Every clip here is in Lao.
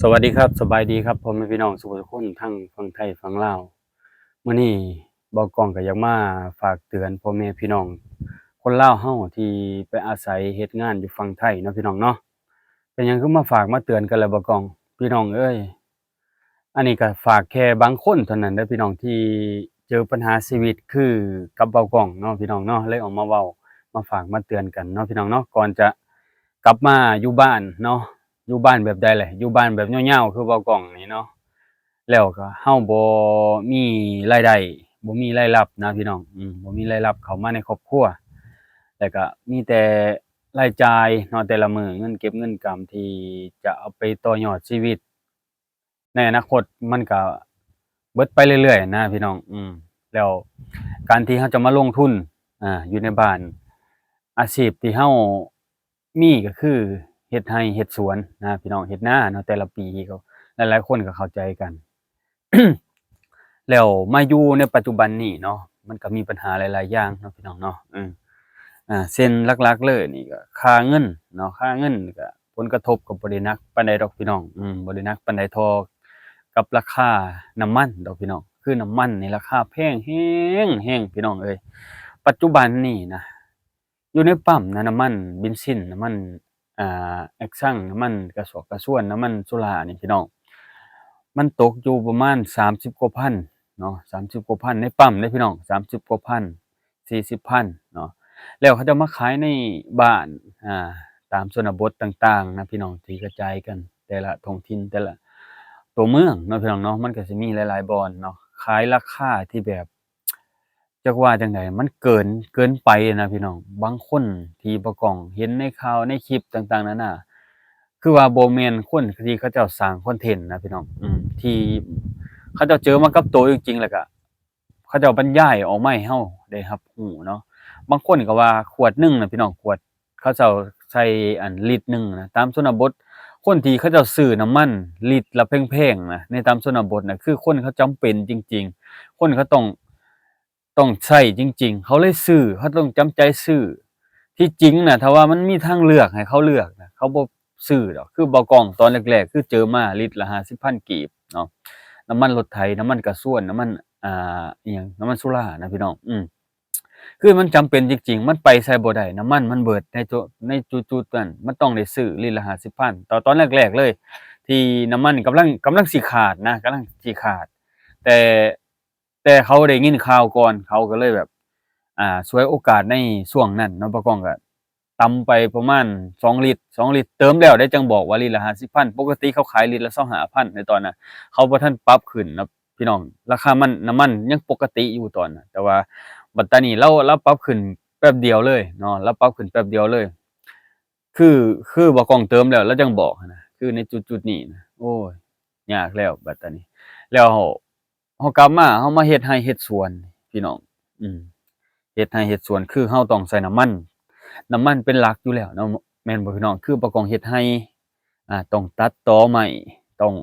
ສະຫວັດດີຄັບ ສະບາຍດີຄັບ ພໍ່ແມ່ພີ່ນ້ອງສູ່ຜູ້ສູ່ຄົນ ທັງຝັ່ງໄທຝັ່ງລາວ. ມື້ນີ້ບ່າວກ້ອງກໍຢາກມາຝາກເຕືອນພໍ່ແມ່ພີ່ນ້ອງຄົນລາວເຮົາທີ່ໄປອາໄສເຮັດງານຢູ່ຝັ່ງໄທເນາະພີ່ນ້ອງເນາະ. ເປັນຫຍັງຄືມາຝາກມາເຕືອນກັນລະບ່າວກ້ອງ? ພີ່ນ້ອງເອີຍ, ອັນນີ້ກໍຝາກແຄ່ບາງຄົນເທົ່ານັ້ນເດີພີ່ນ້ອງ ທີ່ເຈີບັນຫາຊີວິດຄືກັບບ່າວກ້ອງເນາະພີ່ນ້ອງເນາະ, ເລີຍເອົາມາເວົ້າ ມາຝາກມາເຕືອນກັນເນາະພີ່ນ້ອງເນາະ. ກ່ອນຈະກັບມາຢູ່ບ້ານເນາະ, ຢູ່ບ້ານແບບໃດແຫຼະ? ຢູ່ບ້ານແບບຍາວໆ ຄືບ່າວກ້ອງນີ້ເນາະ, ແລ້ວກໍເຮົາບໍ່ມີລາຍໄດ້ ບໍ່ມີລາຍຮັບນະພີ່ນ້ອງ, ອືມ ບໍ່ມີລາຍຮັບເຂົ້າມາໃນຄອບຄົວ, ແລ້ວກໍມີແຕ່ລາຍຈ່າຍເນາະ ແຕ່ລະມື້ ເງິນເກັບເງິນກຳທີ່ຈະເອົາໄປຕໍ່ຍອດຊີວິດ ໃນອະນາຄົດມັນກະເບິດໄປເລື້ອຍໆນະພີ່ນ້ອງ. ອືມ ແລ້ວການທີ່ເຮົາຈະມາລົງທຶນ ອາ ຢູ່ໃນບ້ານ ອາຊີບທີ່ເຮົາມີກໍຄືເຮັດໄຮ່ເຮັດສວນນະພີ່ນ້ອງ, ເຮັດນາເນາະ, ແຕ່ລະປີກໍ ຫຼາຍໆຄົນກໍເຂົ້າໃຈກັນ. ແລ້ວມາຢູ່ໃນປັດຈຸບັນນີ້ເນາະ ມັນກໍມີບັນຫາຫຼາຍໆຢ່າງເນາະພີ່ນ້ອງເນາະ. ເອີ ອາ ເຊັ່ນຫຼັກໆເລີຍນີ້ກໍຄ່າເງິນເນາະ, ຄ່າເງິນນີ້ກໍ ຜົນກະທົບກໍບໍ່ໄດ້ໜັກປານໃດດອກພີ່ນ້ອງ, ອືມ ບໍ່ໄດ້ໜັກປານໃດເທົ່າກັບລາຄານ້ຳມັນດອກພີ່ນ້ອງ. ຄືນ້ຳມັນນີ້ລາຄາແພງແຮງໆ ພີ່ນ້ອງເອີຍ. ປັດຈຸບັນນີ້ນະ ຢູ່ໃນປ້ຳນະ ນ້ຳມັນເບນຊິນ ນ້ຳມັນ ອ່າ ແອັກຊັງ ນ້ຳມັນກະຊອກກະຊວນ ນ້ຳມັນໂຊລານີ້ພີ່ນ້ອງ, ມັນຕົກຢູ່ປະມານສາມສິບກວ່າພັນເນາະ, ສາມສິບກວ່າພັນໃນປ້ຳເດ້ພີ່ນ້ອງ, ສາມສິບກວ່າພັນ ສີ່ສິບພັນເນາະ. ແລ້ວເຂົາເຈົ້າມາຂາຍໃນບ້ານ ອ່າ ຕາມຊົນນະບົດຕ່າງໆນະພີ່ນ້ອງ, ທີ່ກະຈາຍກັນແຕ່ລະທ້ອງຖິ່ນ ແຕ່ລະຕົວເມືອງເນາະພີ່ນ້ອງເນາະ. ມັນກໍຊິມີຫຼາຍໆບ່ອນເນາະ ຂາຍລາຄາທີ່ແບບ ຈັກວ່າຈັ່ງໃດ ມັນເກີນ ເກີນໄປນະພີ່ນ້ອງ. ບາງຄົນທີ່ບ່າວກ້ອງເຫັນໃນຂ່າວໃນຄລິບຕ່າງໆນານາ ຄືວ່າບໍ່ແມ່ນຄົນທີ່ເຂົາເຈົ້າສ້າງຄອນເທັນນະພີ່ນ້ອງ, ອືມ ທີ່ເຂົາເຈົ້າເຈີມາກັບໂຕຈິງໆ ແລ້ວກະ ເຂົາເຈົ້າບັນຍາຍອອກມາໃຫ້ເຮົາໄດ້ຮັບຮູ້ເນາະ. ບາງຄົນກໍວ່າຂວດໜຶ່ງນະພີ່ນ້ອງ, ຂວດ ເຂົາເຈົ້າໃສ່ອັນລິດໜຶ່ງນະ, ຕາມຊົນນະບົດ ຄົນທີ່ເຂົາເຈົ້າຊື້ນ້ຳມັນລິດລະແພງໆນະ ໃນຕາມຊົນນະບົດນະ ຄືຄົນເຂົາຈຳເປັນຈິງໆ, ຄົນເຂົາຕ້ອງ ຕ້ອງໃຊ້ຈິງໆ ເຂົາເລີຍຊື້, ເຂົາຕ້ອງຈຳໃຈຊື້. ທີ່ຈິງນະ ຖ້າວ່າມັນມີທາງເລືອກໃຫ້ເຂົາເລືອກນະ ເຂົາບໍ່ຊື້ດອກ. ຄືບ່າວກ້ອງຕອນແລກໆ ຄືເຈີມາລິດລະຫ້າສິບພັນກີບເນາະ, ນ້ຳມັນລົດໄຖ ນ້ຳມັນກະຊວນ ນ້ຳມັນ ອ່າ ອີ່ຫຍັງ ນ້ຳມັນໂຊລານະພີ່ນ້ອງ, ອືມ ຄືມັນຈຳເປັນຈິງໆ ມັນໄປໃສບໍ່ໄດ້, ນ້ຳມັນມັນເບີດໃນຈຸ ໃນຈຸດໆນັ້ນ ມັນຕ້ອງໄດ້ຊື້ລິດລະຫ້າສິບພັນ. ຕອນ ຕອນແລກໆເລີຍ ທີ່ນ້ຳມັນກຳລັງ ກຳລັງຊິຂາດນະ ກຳລັງຊິຂາດ, ແຕ່ ແຕ່ເຂົາໄດ້ຍິນຂ່າວກ່ອນ ເຂົາກໍເລີຍແບບ ອ່າ ສວຍໂອກາດໃນຊ່ວງນັ້ນເນາະ, ບ່າວກ້ອງກໍ ຕຳໄປປະມານສອງລິດ ສອງລິດ ເຕີມແລ້ວໄດ້ຈັ່ງບອກວ່າລິດລະຫ້າສິບພັນ, ປົກກະຕິເຂົາຂາຍລິດລະຊາວຫ້າພັນໃນຕອນນັ້ນ, ເຂົາບໍ່ທັນປັບຂຶ້ນນະພີ່ນ້ອງ, ລາຄາມັນ ນ້ຳມັນຍັງປົກກະຕິຢູ່ຕອນນັ້ນ. ແຕ່ວ່າບັດຕານີ້ລາວ ລາວປັບຂຶ້ນແປັບດຽວເລີຍເນາະ, ລາວປັບຂຶ້ນແປັບດຽວເລີຍ. ຄື ຄືບ່າວກ້ອງເຕີມແລ້ວ ລາວຈັ່ງບອກຫັ້ນນະ, ຄືໃນຈຸດໆນີ້ນະ ໂອ້ຍ ຍາກແລ້ວບັດຕານີ້. ແລ້ວ ເຮົາກັບມາ ເຮົາມາເຮັດໄຮ່ເຮັດສວນພີ່ນ້ອງ, ອືມ ເຮັດໄຮ່ເຮັດສວນ ຄືເຮົາຕ້ອງໃຊ້ນ້ຳມັນ, ນ້ຳມັນເປັນຫຼັກຢູ່ແລ້ວເນາະ ແມ່ນບໍ່ພີ່ນ້ອງ? ຄືບ່າວກ້ອງເຮັດໄຮ່ ອ່າ ຕ້ອງຕັດຕໍໄມ້ ຕ້ອງ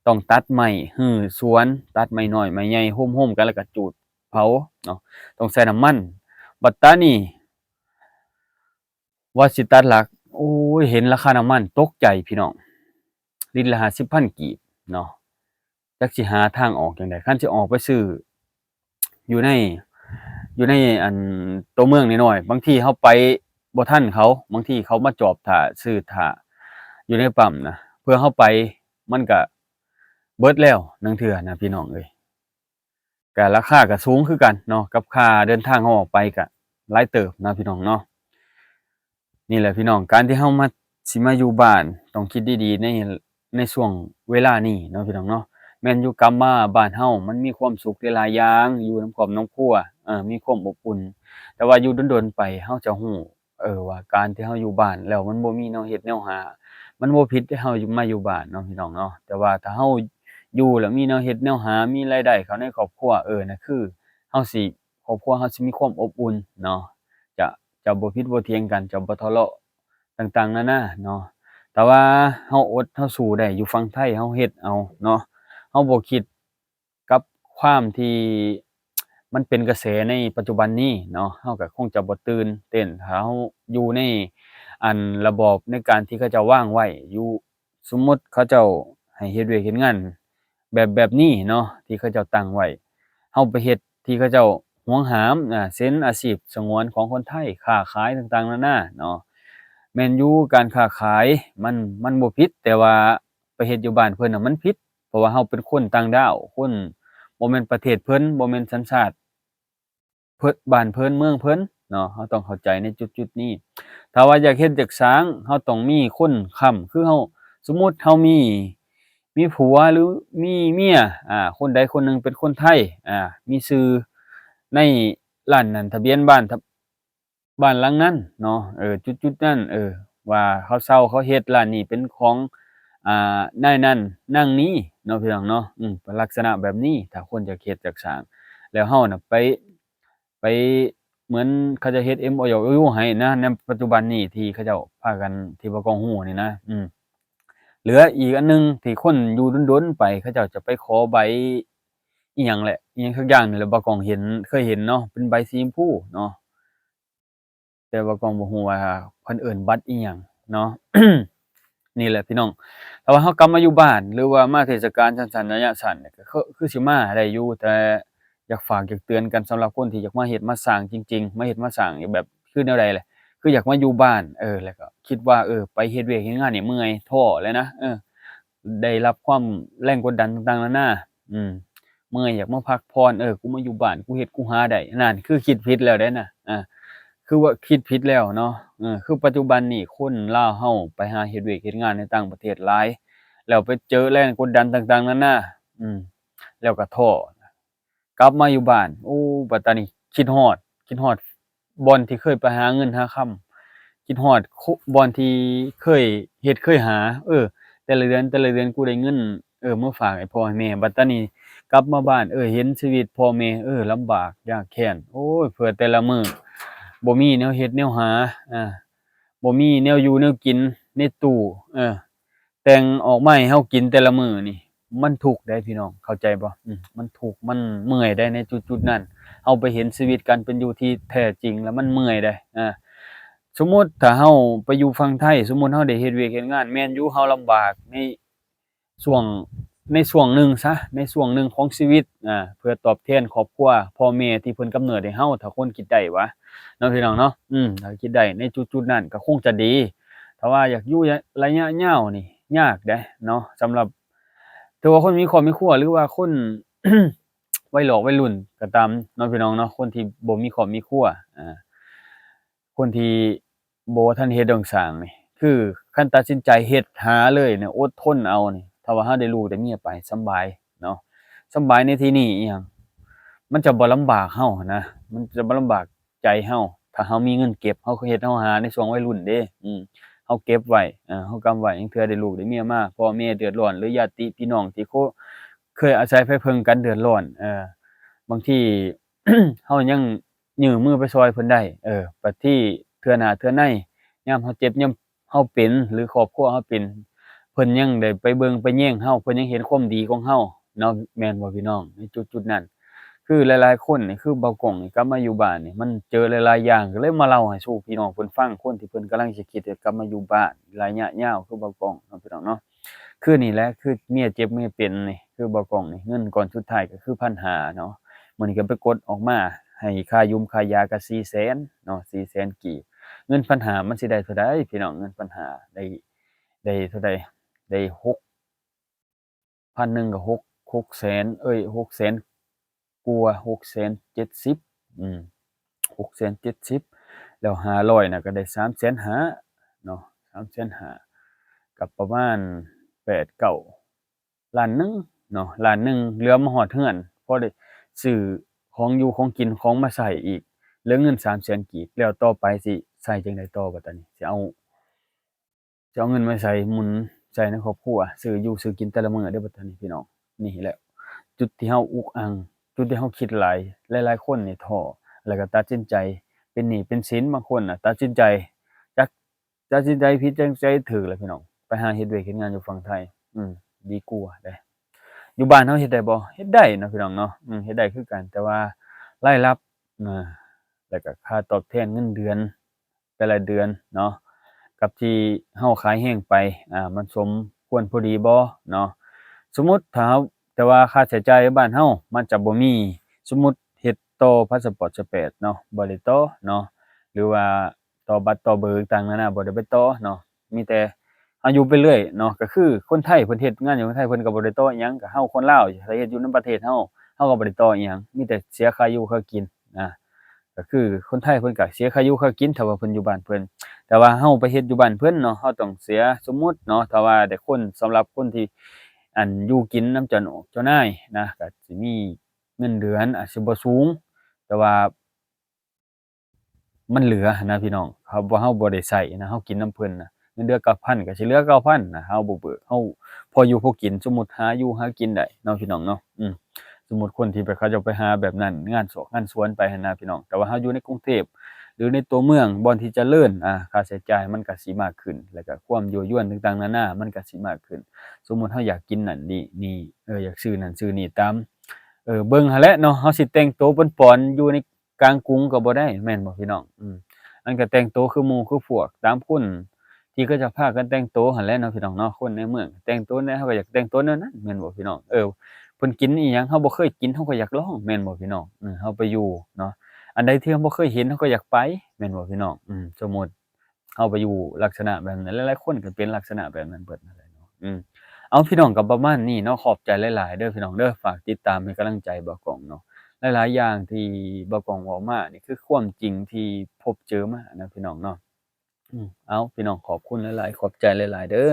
ຕ້ອງຕັດໄມ້ ຮື້ສວນ ຕັດໄມ້ນ້ອຍໄມ້ໃຫຍ່ໂຮມໆກັນ ແລ້ວກໍຈູດເຜົາເນາະ, ຕ້ອງໃຊ້ນ້ຳມັນ. ບັດຕານີ້ ວ່າຊິຕັດຫຼັກ ໂອ້ຍ ເຫັນລາຄານ້ຳມັນຕົກໃຈພີ່ນ້ອງ, ລິດລະຫ້າສິບພັນກີບເນາະ, ຈັກຊິຫາທາງອອກຈັ່ງໃດ? ຄັນຊິອອກໄປຊື້ຢູ່ໃນ ຢູ່ໃນອັນຕົວເມືອງນ້ອຍໆ ບາງທີເຮົາໄປບໍ່ທັນເຂົາ, ບາງທີເຂົາມາຈອບຖ້າ ຊື້ຖ້າຢູ່ໃນປ້ຳນະ, ເພື່ອເຮົາໄປມັນກະເບິດແລ້ວ ລາງເທື່ອນະພີ່ນ້ອງເອີຍ. ກະລາຄາກະສູງຄືກັນເນາະ, ກັບຄ່າເດີນທາງເຮົາອອກໄປກະຫຼາຍເຕີບເນາະພີ່ນ້ອງເນາະ. ນີ້ແຫຼະພີ່ນ້ອງ ການທີ່ເຮົາມາ ຊິມາຢູ່ບ້ານ ຕ້ອງຄິດດີໆ ໃນ ໃນຊ່ວງເວລານີ້ເນາະພີ່ນ້ອງເນາະ. ແມ່ນຢູ່ກັບມາບ້ານເຮົາ ມັນມີຄວາມສຸກຫຼາຍໆຢ່າງ, ຢູ່ນຳຄອບນຳຄົວ ເອີ ມີຄວາມອົບອຸ່ນ, ແຕ່ວ່າຢູ່ດົນໆໄປ ເຮົາຈະຮູ້ ເອີ ວ່າການທີ່ເຮົາຢູ່ບ້ານແລ້ວມັນບໍ່ມີແນວເຮັດແນວຫາ ມັນບໍ່ຜິດທີ່ເຮົາມາຢູ່ບ້ານເນາະພີ່ນ້ອງເນາະ. ແຕ່ວ່າຖ້າເຮົາຢູ່ແລ້ວມີແນວເຮັດແນວຫາ ມີລາຍໄດ້ເຂົ້າໃນຄອບຄົວ ເອີ ນັ້ນຄືເຮົາຊິ ຄອບຄົວເຮົາຊິມີຄວາມອົບອຸ່ນເນາະ, ຈະ ຈະບໍ່ຜິດບໍ່ຖຽງກັນ ຈະບໍ່ທະເລາະຕ່າງໆນານາເນາະ. ແຕ່ວ່າເຮົາອົດເຮົາສູ້ໄດ້ຢູ່ຝັ່ງໄທ ເຮົາເຮັດເອົາເນາະ, ເຮົາບໍ່ຄິດ ກັບຄວາມທີ່ມັນເປັນກະແສໃນປັດຈຸບັນນີ້ເນາະ, ເຮົາກໍຄົງຈະບໍ່ຕື່ນເຕັ້ນ ຖ້າເຮົາຢູ່ໃນອັນລະບອບໃນການທີ່ເຂົາເຈົ້າວາງໄວ້ຢູ່. ສົມມຸດເຂົາເຈົ້າ ໃຫ້ເຮັດວຽກເຮັດງານແບບ ແບບນີ້ເນາະ ທີ່ເຂົາເຈົ້າຕັ້ງໄວ້. ເຮົາໄປເຮັດທີ່ເຂົາເຈົ້າຫວງຫ້າມ ອາ ເຊັ່ນອາຊີບສະຫງວນຂອງຄົນໄທ ຄ້າຂາຍຕ່າງໆນານາເນາະ. ແມ່ນຢູ່ ການຄ້າຂາຍມັນ ມັນບໍ່ຜິດ ແຕ່ວ່າໄປເຮັດຢູ່ບ້ານເພິ່ນນະມັນຜິດ ເພາະວ່າເຮົາເປັນຄົນຕ່າງດ້າວ ຄົນບໍ່ແມ່ນປະເທດເພິ່ນ ບໍ່ແມ່ນສັນຊາດ ເພິ່ນ ບ້ານເພິ່ນເມືອງເພິ່ນເນາະ. ເຮົາຕ້ອງເຂົ້າໃຈໃນຈຸດໆນີ້. ຖ້າວ່າຢາກເຮັດຢາກສ້າງ ເຮົາຕ້ອງມີຄົນຄ້ຳ ຄືເຮົາ ສົມມຸດເຮົາມີ ມີຜົວ ຫຼື ມີເມຍ ອາ ຄົນໃດຄົນໜຶ່ງເປັນຄົນໄທ ອາ ມີຊື່ໃນລ້ານນັ້ນ ທະບຽນບ້ານ ທະ ບ້ານຫຼັງນັ້ນເນາະ ເອີ ຈຸດໆນັ້ນ ເອີ ວ່າເຂົາເຊົ່າເຂົາເຮັດ ຮ້ານນີ້ເປັນຂອງ ອ່າ ນາຍນັ້ນນາງນີ້ເນາະ ພີ່ນ້ອງເນາະ. ອືມ ເປັນລັກສະນະແບບນີ້ ຖ້າຄົນຢາກເຮັດຢາກສ້າງ ແລ້ວເຮົານະໄປ ໄປ ເໝືອນເຂົາເຈົ້າເຮັດ ເອັມໂອຢູ ໃຫ້ນະ ໃນປັດຈຸບັນນີ້ທີ່ເຂົາເຈົ້າພາກັນ ທີ່ບໍ່ກອງຮູ້ນີ້ນະ. ອືມ ເຫຼືອອີກອັນໜຶ່ງທີ່ຄົນຢູ່ດົນໆໄປ ເຂົາເຈົ້າຈະໄປຂໍໃບ ອີ່ຫຍັງແຫຼະ ອີ່ຫຍັງສັກຢ່າງນີ້ແຫຼະ ບໍ່ກອງເຫັນ ເຄີຍເຫັນເນາະ ເປັນໃບສີຊຳພູເນາະ. ແຕ່ວ່າກອງບໍ່ຮູ້ວ່າເພິ່ນເອີ້ນບັດອີ່ຫຍັງເນາະ. ນີ້ແຫຼະພີ່ນ້ອງ ຖ້າວ່າເຮົາກັບມາຢູ່ບ້ານ ຫຼືວ່າມາເທດສະການສັ້ນໆ ໄລຍະສັ້ນນີ້ ກໍຄື ຄືຊິມາໄດ້ຢູ່ ແຕ່ຢາກຝາກຢາກເຕືອນກັນ ສຳລັບຄົນທີ່ຢາກມາເຮັດມາສ້າງຈິງໆ ມາເຮັດມາສ້າງແບບ ຄືແນວໃດແຫຼະ ຄືຢາກມາຢູ່ບ້ານ ເອີ ແລ້ວກໍຄິດວ່າ ເອີ ໄປເຮັດວຽກເຮັດງານນີ້ເມື່ອຍ ທໍ້ແລ້ວນະ ເອີ ໄດ້ຮັບຄວາມແຮງກົດດັນຕ່າງໆນານາ ອືມ ເມື່ອຍ ຢາກມາພັກຜ່ອນ ເອີ ກູມາຢູ່ບ້ານ ກູເຮັດກູຫາໄດ້ ນັ້ນຄືຄິດຜິດແລ້ວເດ້ນະ ອາ ຄືວ່າຄິດຜິດແລ້ວເນາະ. ເອີ ຄືປັດຈຸບັນນີ້ຄົນລາວເຮົາໄປຫາເຮັດວຽກເຮັດງານໃນຕ່າງປະເທດຫຼາຍ ແລ້ວໄປເຈີແຮງກົດດັນຕ່າງໆນານາ ອືມ ແລ້ວກໍທໍ້ ກັບມາຢູ່ບ້ານ ໂອ້ ບັດຕານີ້ຄິດຮອດ ຄິດຮອດ ບ່ອນທີ່ເຄີຍໄປຫາເງິນຫາຄຳ ຄິດຮອດ ໂຄ ບ່ອນທີ່ເຄີຍເຮັດເຄີຍຫາ ເອີ ແຕ່ລະເດືອນ ແຕ່ລະເດືອນ ກູໄດ້ເງິນ ເອີ ມາຝາກໃຫ້ພໍ່ໃຫ້ແມ່. ບັດຕານີ້ກັບມາບ້ານ ເອີ ເຫັນຊີວິດພໍ່ແມ່ ເອີ ລຳບາກຍາກແຄ້ນ ໂອ້ຍ ເພື່ອແຕ່ລະມື້ ບໍ່ມີແນວເຮັດແນວຫາ ອາ ບໍ່ມີແນວຢູ່ແນວກິນໃນຕູ້ ເອີ ແຕ່ງອອກມາໃຫ້ເຮົາກິນແຕ່ລະມື້ນີ້ ມັນທຸກເດ້ພີ່ນ້ອງ ເຂົ້າໃຈບໍ່? ອືມ ມັນທຸກ ມັນເມື່ອຍເດ້ ໃນຈຸດໆນັ້ນ ເຮົາໄປເຫັນຊີວິດການເປັນຢູ່ທີ່ແທ້ຈິງແລ້ວມັນເມື່ອຍເດ້. ອາ ສົມມຸດຖ້າເຮົາໄປຢູ່ຝັ່ງໄທ ສົມມຸດເຮົາໄດ້ເຮັດວຽກເຮັດງານ ແມ່ນຢູ່ ເຮົາລຳບາກໃນຊ່ວງ ໃນຊ່ວງໜຶ່ງຊະ ໃນຊ່ວງໜຶ່ງຂອງຊີວິດ ອາ ເພື່ອຕອບແທນຄອບຄົວ ພໍ່ແມ່ທີ່ເພິ່ນກຳເນີດໃຫ້ເຮົາ ຖ້າຄົນຄິດໄດ້ຫວາ ເນາະ ພີ່ນ້ອງເນາະ. ອືມ ຖ້າຄິດໄດ້ໃນຈຸດໆນັ້ນກໍຄົງຈະດີ ຖ້າວ່າຢາກຢູ່ໄລຍະຍາວນີ້ຍາກເດ້ເນາະ ສຳລັບ ຖືວ່າຄົນມີຄອບມີຄົວ ຫຼືວ່າຄົນ ໄວຫຼອກໄວລຸ້ນກໍຕາມເນາະ ພີ່ນ້ອງເນາະ ຄົນທີ່ບໍ່ມີຄອບມີຄົວ ອາ ຄົນທີ່ບໍ່ທັນເຮັດເລື່ອງສ້າງນີ້ ຄືຄັນຕັດສິນໃຈເຮັດຫາເລີຍນີ້ ອົດທົນເອົານີ້ ຖ້າວ່າເຮົາໄດ້ລູກໄດ້ເມຍໄປ ສຳບາຍເນາະ. ສຳບາຍໃນທີ່ນີ້ອີ່ຫຍັງ? ມັນຈະບໍ່ລຳບາກເຮົາຫັ້ນນະ ມັນຈະບໍ່ລຳບາກ ໃຈເຮົາ ຖ້າເຮົາມີເງິນເກັບ ເຮົາກໍເຮັດເຮົາຫາໃນຊ່ວງໄວລຸ້ນເດ້ ອືມ ເຮົາເກັບໄວ້ ເຮົາກຳໄວ້ ລາງເທື່ອໄດ້ລູກໄດ້ເມຍມາ ພໍ່ແມ່ເດືອດຮ້ອນ ຫຼືຍາດຕິພີ່ນ້ອງທີ່ເຄີຍອາໄສໄພເພິ່ງກັນເດືອດຮ້ອນ ເອີ ບາງທີເຮົາຍັງຍື່ນມືໄປຊ່ອຍເພິ່ນໄດ້ ເອີ ບັດທີເທື່ອໜ້າເທື່ອໃນ ຍາມເຮົາເຈັບ ຍາມເຮົາເປັນ ຫຼືຄອບຄົວເຮົາເປັນ ເພິ່ນຍັງໄດ້ໄປເບິ່ງໄປແຍງເຮົາ ເພິ່ນຍັງເຫັນຄວາມດີຂອງເຮົາເນາະ ແມ່ນບໍ່ພີ່ນ້ອງ? ໃນຈຸດໆນັ້ນ ຄືຫຼາຍໆຄົນນີ້ ຄືບ່າວກ້ອງນີ້ກັບມາຢູ່ບ້ານນີ້ ມັນເຈີຫຼາຍໆຢ່າງ ກໍເລີຍມາເລົ່າໃຫ້ສູ່ພີ່ນ້ອງເພິ່ນຟັງ ຄົນທີ່ເພິ່ນກຳລັງຊິຄິດຈະກັບມາຢູ່ບ້ານໄລຍະຍາວ ຄືບ່າວກ້ອງເນາະ ພີ່ນ້ອງເນາະ. ຄືນີ້ແຫຼະ ຄືເມຍເຈັບເມຍເປັນນີ້ ຄືບ່າວກ້ອງນີ້ ເງິນກ້ອນສຸດທ້າຍກໍຄືພັນຫ້າເນາະ ມື້ນີ້ກໍໄປກົດອອກມາ ໃຫ້ຄ່າຢູມຄ່າຢາກໍສີ່ແສນເນາະ ສີ່ແສນກີບ ເງິນພັນຫ້າມັນຊິໄດ້ເທົ່າໃດພີ່ນ້ອງ? ເງິນພັນຫ້າໄດ້ ໄດ້ເທົ່າໃດ? ໄດ້ຫົກ ພັນໜຶ່ງກໍຫົກ ຫົກແສນ ເອີຍ ຫົກແສນກວ່າ ຫົກແສນເຈັດສິບ ອືມ ຫົກແສນເຈັດສິບ ແລ້ວຫ້າຮ້ອຍນະກໍໄດ້ສາມແສນຫ້າເນາະ ສາມແສນຫ້າ ກໍປະມານແປດເກົ້າ ລ້ານໜຶ່ງເນາະ ລ້ານໜຶ່ງ ເຫຼືອມາຮອດເຮືອນ ພໍໄດ້ຊື້ຂອງຢູ່ຂອງກິນ ຂອງມາໃຊ້ອີກ ເຫຼືອເງິນສາມແສນກີບ ແລ້ວຕໍ່ໄປຊິໃຊ້ຈັ່ງໃດຕໍ່? ບັດຕານີ້ຊິເອົາ ຈະເອົາເງິນມາໃສ ໝູນໃສ່ໃນຄອບຄົວ ຊື້ຢູ່ຊື້ກິນແຕ່ລະມື້ເດ້ ບັດນີ້ພີ່ນ້ອງ. ນີ້ແຫຼະຈຸດທີ່ເຮົາອຸກອັ່ງ ຈຸດທີ່ເຮົາຄິດຫຼາຍ ຫຼາຍໆຄົນນີ້ທໍ້ ແລ້ວກໍຕັດສິນໃຈເປັນໜີ້ເປັນສິນ ບາງຄົນນະຕັດສິນໃຈ ຈັກຕັດສິນໃຈຜິດ ຕັດສິນໃຈຖືກແຫຼະພີ່ນ້ອງ ໄປຫາເຮັດວຽກເຮັດງານຢູ່ຝັ່ງໄທ ອືມ ດີກວ່າເດ້. ຢູ່ບ້ານເຮົາເຮັດໄດ້ບໍ່? ເຮັດໄດ້ເນາະ ພີ່ນ້ອງເນາະ ອືມ ເຮັດໄດ້ຄືກັນ ແຕ່ວ່າລາຍຮັບນະ ແລ້ວກໍຄ່າຕອບແທນເງິນເດືອນ ແຕ່ລະເດືອນເນາະ ກັບທີ່ເຮົາຂາຍແຮງໄປ ອາ ມັນສົມຄວນພໍດີບໍ່ເນາະ? ສົມມຸດຖ້າເຮົາ ແຕ່ວ່າຄ່າໃຊ້ຈ່າຍໃນບ້ານເຮົາມັນຈະບໍ່ມີ. ສົມມຸດເຮັດຕໍ່ພາສະປອດສະແປດເນາະ ບໍ່ໄດ້ຕໍ່ເນາະ ຫຼືວ່າຕໍ່ບັດຕໍ່ເບີຕ່າງໆນານາ ບໍ່ໄດ້ໄປຕໍ່ເນາະ ມີແຕ່ເຮົາຢູ່ໄປເລື້ອຍເນາະ. ກໍຄືຄົນໄທເພິ່ນເຮັດງານຢູ່ເມືອງໄທ ເພິ່ນກໍບໍ່ໄດ້ຕໍ່ອີ່ຫຍັງ, ກໍເຮົາຄົນລາວ ຖ້າເຮັດຢູ່ນຳປະເທດເຮົາ ເຮົາກໍບໍ່ໄດ້ຕໍ່ອີ່ຫຍັງ ມີແຕ່ເສຍຄ່າຢູ່ຄ່າກິນນະ. ກໍຄືຄົນໄທເພິ່ນກໍເສຍຄ່າຢູ່ຄ່າກິນ ຖ້າວ່າເພິ່ນຢູ່ບ້ານເພິ່ນ, ແຕ່ວ່າເຮົາໄປເຮັດຢູ່ບ້ານເພິ່ນເນາະ ເຮົາຕ້ອງເສຍ ສົມມຸດເນາະ ຖ້າວ່າໄດ້ຄົນ ສຳລັບຄົນທີ່ ອັນ ຢູ່ກິນນຳເຈົ້ານອກເຈົ້ານາຍນະ ກໍຊິມີເງິນເດືອນອາດຊິບໍ່ສູງ ແຕ່ວ່າມັນເຫຼືອນະພີ່ນ້ອງ, ເຮົາບໍ່ ເຮົາບໍ່ໄດ້ໃຊ້ນະ ເຮົາກິນນຳເພິ່ນນະ ເງິນເດືອນເກົ້າພັນ ກໍຊິເຫຼືອເກົ້າພັນນະ ເຮົາບໍ່ເບີກ ເຮົາພໍຢູ່ພໍກິນ. ສົມມຸດຫາຢູ່ຫາກິນໄດ້ເນາະພີ່ນ້ອງເນາະ ອືມ ສົມມຸດຄົນທີ່ໄປ ເຂົາເຈົ້າໄປຫາແບບນັ້ນ ງານຊອກງານສວນໄປຫັ້ນນະພີ່ນ້ອງ, ແຕ່ວ່າເຮົາຢູ່ໃນກຸງເທບ ຫຼືໃນຕົວເມືອງ ບ່ອນທີ່ຈະເລີນ ອາ ຄ່າໃຊ້ຈ່າຍມັນກໍຊິມາກຂຶ້ນ ແລ້ວກໍຄວາມຍົວະຍວນຕ່າງໆນານາ ມັນກໍຊິມາກຂຶ້ນ. ສົມມຸດເຮົາຢາກກິນນັ້ນນີ້ ນີ້ ເອີ ຢາກຊື້ນັ້ນຊື້ນີ້ຕາມ ເອີ ເບິ່ງຫັ້ນແຫຼະເນາະ, ເຮົາຊິແຕ່ງໂຕປ່ອນໆຢູ່ໃນ ກາງກຸງກໍບໍ່ໄດ້ ແມ່ນບໍ່ພີ່ນ້ອງ? ອືມ ອັນກໍແຕ່ງໂຕຄືໝູ່ຄືພວກ ຕາມຄົນທີ່ເຂົາເຈົ້າພາກັນແຕ່ງໂຕຫັ້ນແຫຼະເນາະພີ່ນ້ອງເນາະ. ຄົນໃນເມືອງແຕ່ງໂຕແນວ ເຮົາກໍຢາກແຕ່ງໂຕແນວນັ້ນ ແມ່ນບໍ່ພີ່ນ້ອງ? ເອີ ເພິ່ນກິນອີ່ຫຍັງເຮົາບໍ່ເຄີຍກິນ ເຮົາກໍຢາກລອງ ແມ່ນບໍ່ພີ່ນ້ອງ? ເອີ ເຮົາໄປຢູ່ເນາະ ອັນໃດທີ່ເຮົາບໍ່ເຄີຍເຫັນ ເຮົາກໍຢາກໄປ ແມ່ນບໍ່ພີ່ນ້ອງ? ອືມ ສົມມຸດ ເຮົາໄປຢູ່ລັກສະນະແບບນັ້ນ ຫຼາຍໆຄົນກໍເປັນລັກສະນະແບບນັ້ນເບິດນັ້ນແຫຼະເນາະ. ອືມ ເອົາ ພີ່ນ້ອງ ກໍປະມານນີ້ເນາະ, ຂອບໃຈຫຼາຍໆເດີພີ່ນ້ອງເດີ ຝາກຕິດຕາມໃຫ້ກຳລັງໃຈບ່າວກອງເນາະ. ຫຼາຍໆຢ່າງທີ່ບ່າວກອງເວົ້າມານີ້ ຄືຄວາມຈິງທີ່ພົບເຈີມານະພີ່ນ້ອງເນາະ. ອືມ ເອົາ ພີ່ນ້ອງ ຂອບຄຸນຫຼາຍໆ ຂອບໃຈຫຼາຍໆເດີ.